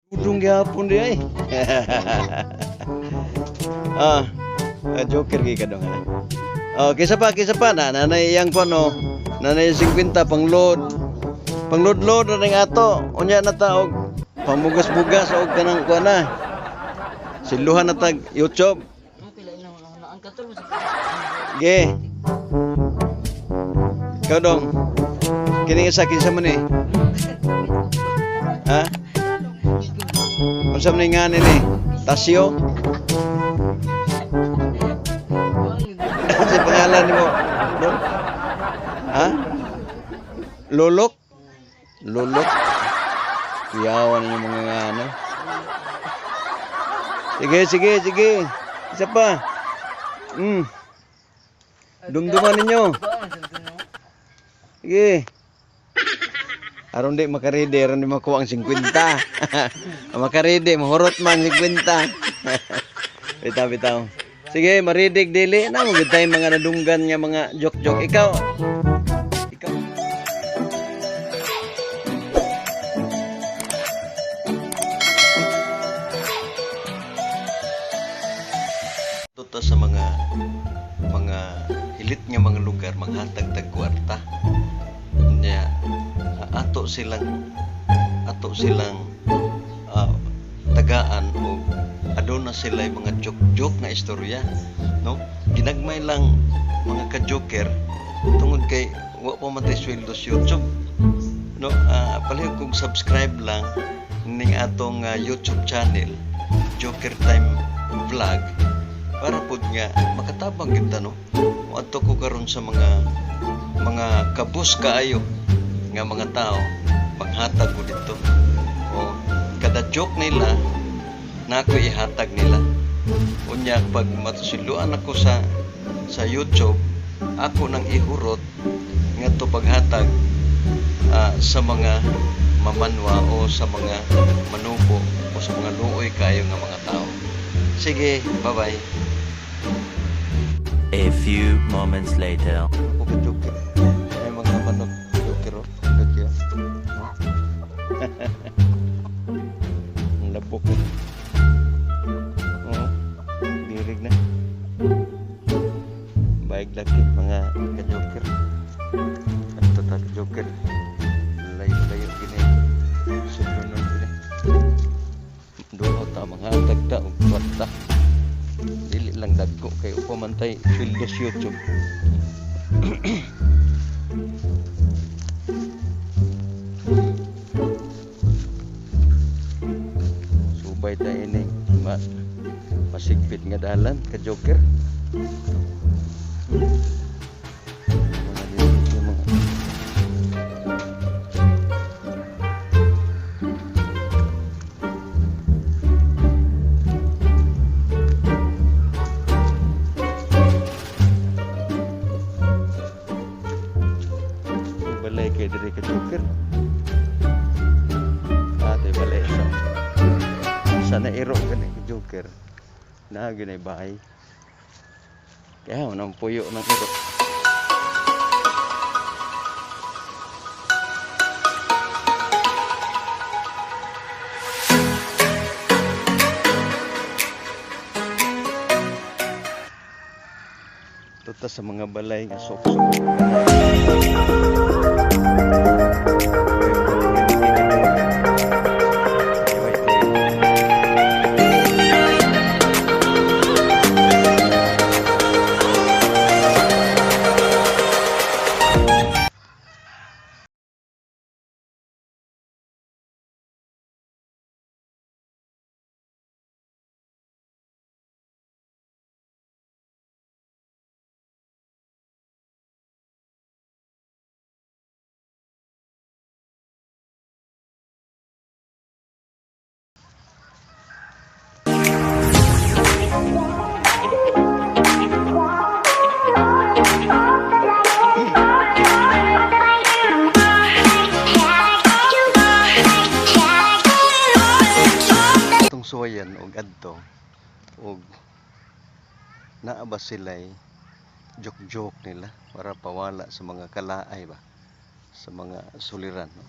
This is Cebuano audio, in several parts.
Dudong gyapon di ay. Ah, ah, joker gyud ka dong ha. Oh, kisa pa na nanay iyang kuan oh. Nanay 50 pang load. Pang load load na ning ato. Unya na ta og pamugas-bugas og kanang kuan na. Siluhan na tag YouTube. Ge. Ikaw dong. Kini isa kinsa man ni? Ha? Unsa man ni nga ni? Tasyo? Sa pangalan nimo? Dong? Ha? Lolok? Lolok? Kuyawan ninyo mga nga, ano. Sige, sige, sige. Isa pa. Dumduman ninyo. Sige. Aron di makaredy, aron di makuha ang 50. Ang makaredy, mahurot man 50. Bitaw, bitaw. Sige, maridig dili na mo gud tayo mga nadunggan nga mga joke-joke. Ikaw, ikaw. Tuto sa mga hilit nga mga lugar manghatag tag kwarta. Nya ato silang ah, tagaan og aduna sila mga joke-joke nga istorya, no? Ginagmay lang mga ka-joker tungod kay wa pa man tay sweldo sa YouTube, no? Palihog kog subscribe lang ning atong YouTube channel, Joker Time Vlog, para pud nga makatabang gyud ta, no? Moadto ko karon sa mga kabus kaayo nga mga tao, manghatag ko dito o kada joke nila na ako ihatag nila. Unya pag matusiluan ako sa YouTube, ako nang ihurot ngadto paghatag sa mga mamanwa o sa mga manubo o sa mga luoy kaayo nga mga tao. Sige, bye bye. A few moments later. Ako ka joker. Ay mga manok joker oh. Joker. Oh. Ang labok ko. Oh. Dirig na. Baig lagi mga ka-joker. Ato ta ka-joker. Layo-layo gini. Sulunon gini. Duo ta mga tagta og kwarta. Dili lang dagko kay upa man tay sweldo sa YouTube. Subay tayo ini masigpit nga dalan ka joker. Mga dito yung mga balay kay diri ka joker. Ate balay sa nairo gani ka joker. Naa gyud ay bahay. Kaya nang puyo ng iro. Tuta sa mga balay nga suksok. Itong suwayan og adto og naa ba sila'y joke-joke nila para pawala sa mga kalaay ba sa mga suliran, no?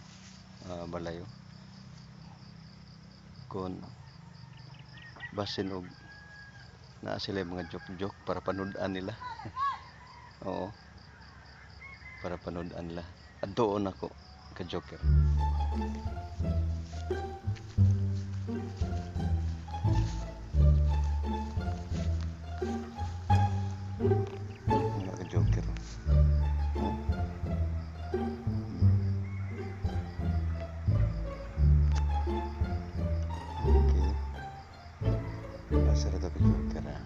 Balayo. Kung basin og naa sila mga joke-joke para panud-an nila. Oo. Para panud-an nila. Adtoon nako, ka-joker. Mga ka-joker. Oh. Okay. Asa ra to, ka-joker, ah?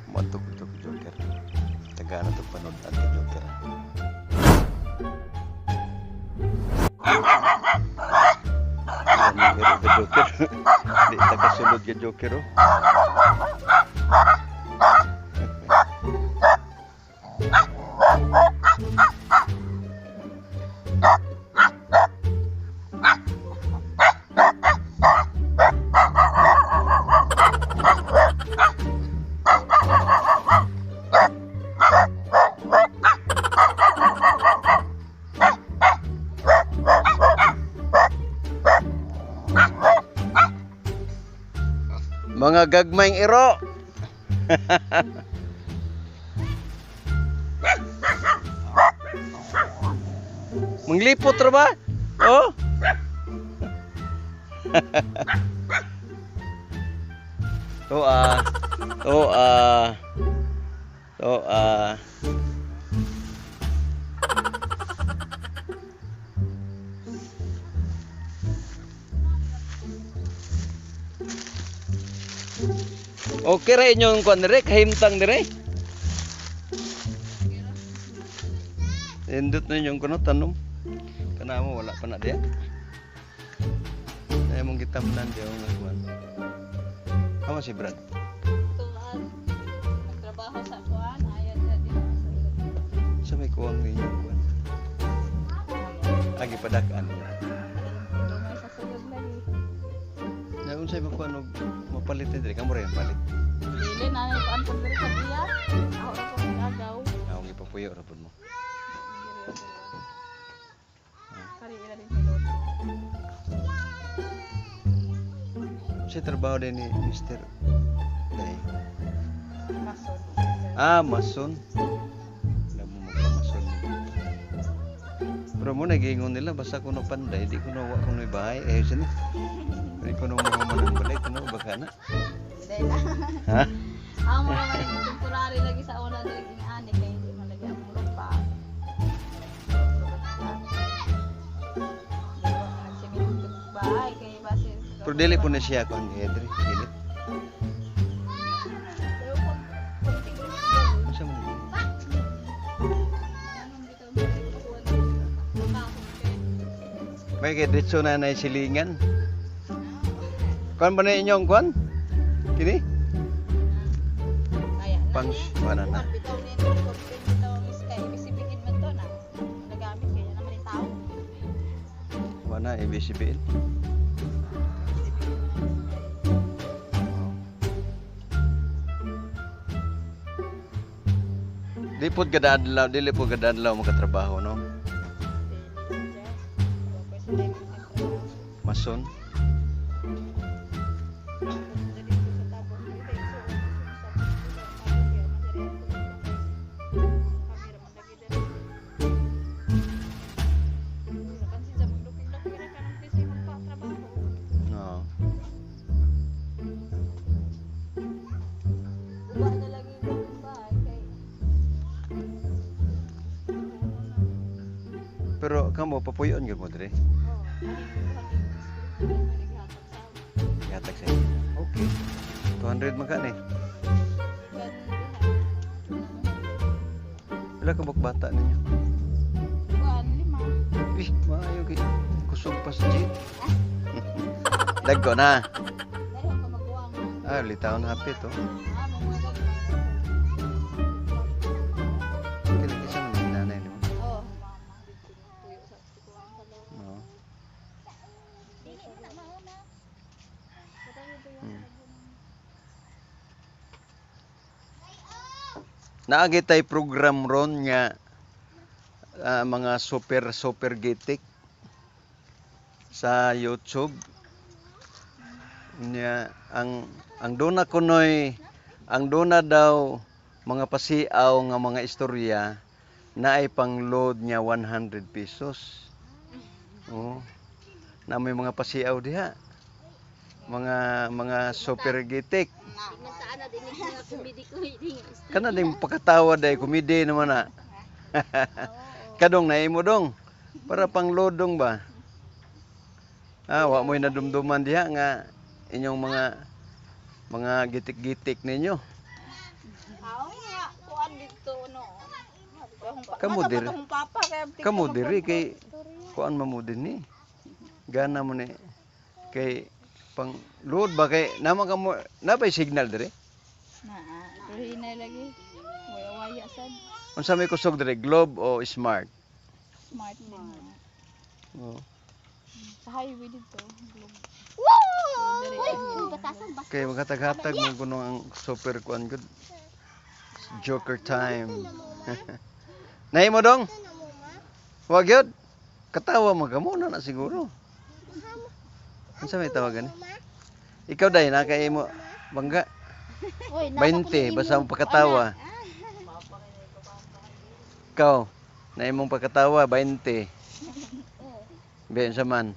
Moadto ko to, ka-joker. Tagaan na to panud-an, ka-joker, ah. Ano iro, ka-joker? Di ta kasulod, ka-joker, oh. Mga gagmayng iro. Manglipot ra ba? Oh. To ah. To ah. To ah. Okay ra inyong kuan dire, kahimtang dire. Indot na inyong kuno tanom. Kana mo wala pa na diya. Ay mong gitamnan diya nga kuan. Amo si Brad. Tuan, nagtrabaho sa kuan, ayan na din sa Sa may kuwang ninyo kuan. Agi padak-an niya. Dumay sa sulod lagi. Na unsay ba kuan og mapalit ni diri, kamo ra yung palit? Dili na ay kuan pud diri sa biya. Ako ra ko gagaw. Akong gipapuyo ra pud mo. Kari ila din sa loto. Unsay trabaho din ni Mr. Day? Mason. Ah, mason. Alam mo magpamason. Pero mo nagingon nila basta kuno panday, di kuno wa kuno bahay eh sini. Di kuno mo man ang balay kuno baka na. Dahil na. Ha? Ang mga man temporary lagi sa una diri king ani kay hindi man lagi ang lupa. Bahay kay base. Pero dili po na siya kuan diri, dili. Pero kung Unsa man ni? Anong bitaw mo kuan? May kay diretso na nay silingan. Kuan ba na inyong kuan? Kini? Kaya na. Pang wala na. Kuan bitaw ni konti bitaw ang sky ibig man to na. Nagamit kaya naman yung tao. Wala ABCBL. Ibig man ang sky. Di pod kada adlaw, dili pod kada adlaw makatrabaho, no? Dili, sir. O, pwede sa tayo magtrabaho. Mason. Dito sa tabong, dito yung suot, sa tabong, kaya masarap kung kamera man lagi dito. Sa pansin sa magdukig-dukig na kanang tisay magpatrabaho. No. Uba na lagi yung bahay kay Pero kamo papuyon gyud mo dire. Oh, aning manighatag sa Ihatag sa inyo. Okay. 200 man ka ni. kan. Pila ka buok bata ninyo? Kuan, lima. Ih, maayo kay kusog pa sa jeep. Dagko na. Dahil ka maguwang. Ah, litawon hapit oh. Ah, mga gagmay. Kila kisa man ni nanay nimo. Oh, mama dito tuyo sa kuwang sa loob. Oo. Dili man na mauna. Patayo ba yung Naagi tay program ron nga mga super super gitik. Sa YouTube. Nya ang duna kunoy, ang duna daw mga pasiaw nga mga istorya naay pang-load niya 100 pesos. Oh. Na may mga pasiaw diha. Mga super gitik. Man na din mga comedy comedy nga istorya. Kana ding pakatawa day, komedi naman na. Kadong naimo dong. Para pang lodong ba? Ah, wa mo'y nadumduman diha nga inyong mga gitik-gitik ninyo. Aw nga, kuan dito no. Kamo Masa diri. ba tong papa kay Kamo diri kay kuan man mo din ni. Gana mo ni kay pang load ba kay naman kamo napay signal diri. Naa, pero hinay lagi. Waya waya sad. Unsa may kusog diri, Globe o Smart? Smart din. Oh. Sa highway dito. Globe. Uy, uy, batasan bas. Kay maghatag-hatag mo kuno ang super kuan gud. Joker time. Naimo dong? Wa gyud. Katawa man kamo na na siguro. Unsa may tawagan ni? Ikaw day na kay imo bangga. Uy, 20 basta mo pagkatawa. Ikaw, na imong pagkatawa 20. Be unsa man?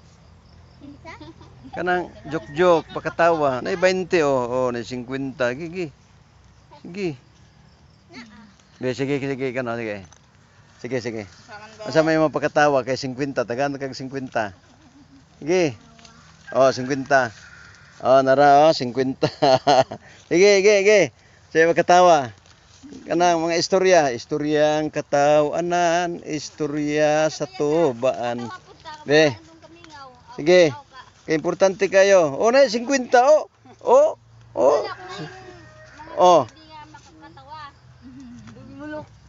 Kanang joke-joke pagkatawa, na 20, oh, oh na 50 gigi. Sige. Be, sige sige kano, sige. Sige sige. Saman ba? Unsa may imong pagkatawa kay 50, tagaan kag 50. Sige. Oh, 50. Oh, nara oh, 50. Sige, sige, sige. Sige magkatawa. Kanang mga istorya, istoryang katawanan, istorya sa tubaan. Be. Sige. Kay importante kayo. Oh, na 50 oh. Oh. Oh. Oh.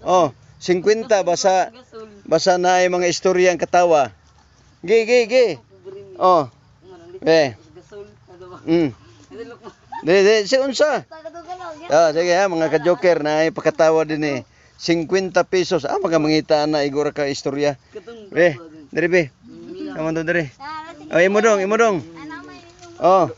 Oh, 50 basta basta na ay mga istoryang katawa. Gi, gi, gi. Oh. Be. Di, di, si unsa? Ah, sige ha, mga ka-joker na ay pakatawa din eh. 50 pesos. Ah, mga mangita na igora ka istorya. Be, diri be. Kaman to diri. Oh, imo dong, imo dong. Oh.